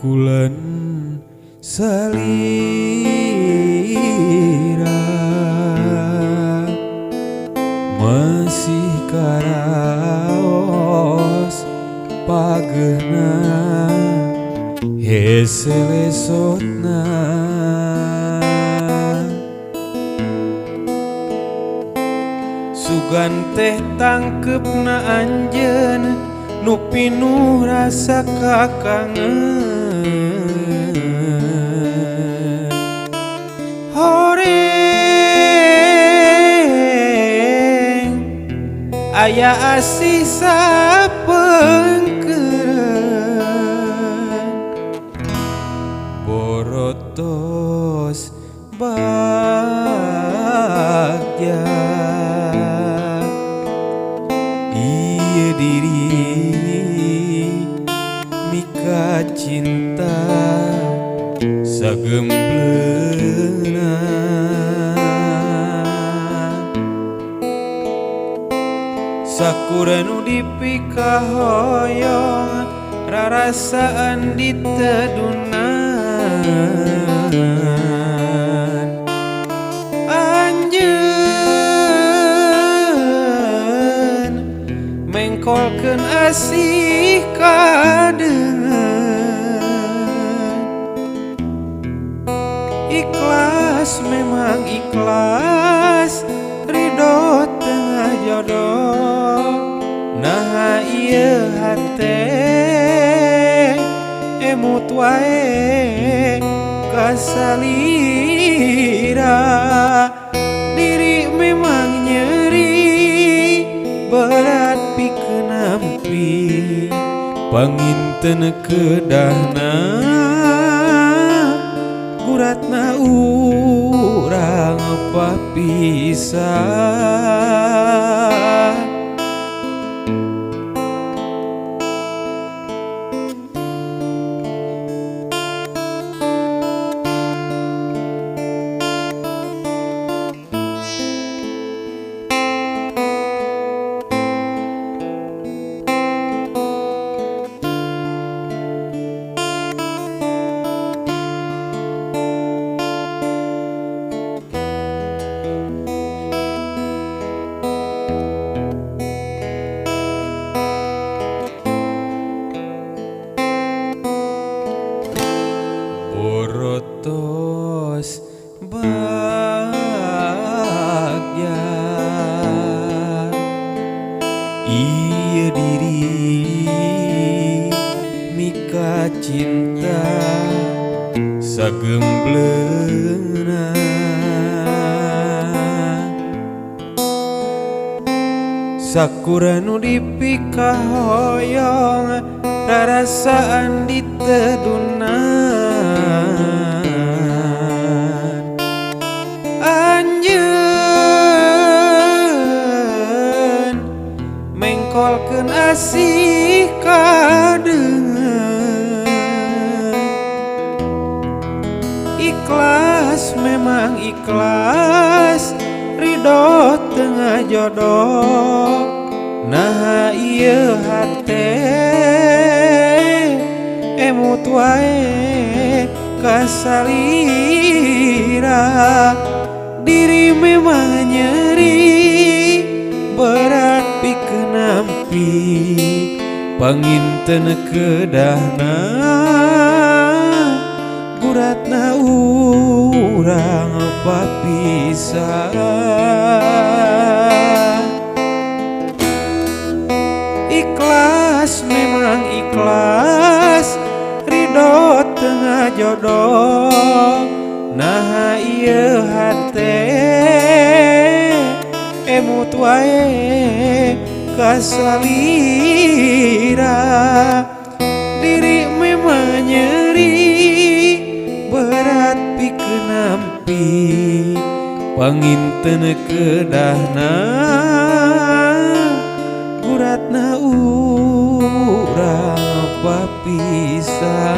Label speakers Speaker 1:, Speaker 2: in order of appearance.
Speaker 1: Rangkulan salira masih karaos pagehna hese lesotna sugan teh tangkepna anjeun nu pinuh rasa kakangen horeng aya asih sapengkeureun borotos bagja ieu diri mika cinta sagembleuna sakura nu dipikahoyong rarasaan ditedunan anjeun mengkolkeun asih kadeungeun ikhlas memang ikhlas ridho tengah jodoh naha ieu hate emut wae kasalira diri memang nyeri berat pikeun nampi panginten kedahna guratna urang papisah. Borotos bagja ieu diri mika cinta sagembleuna sakura nu dipikahoyong rarasaan ditedunan anjeun mengkolkeun asih kadeungeun ikhlas memang ikhlas ridho tengah jodoh naha ieu hate emut wae kasalira diri memang nyeri berat pikeun nampi panginten kedahna guratna urang papisah ikhlas memang ikhlas ridho tengah jodoh naha ieu hate emut wae kasalira diri memang nyeri berat pikeun nampi panginten kedahna guratna urang papisah.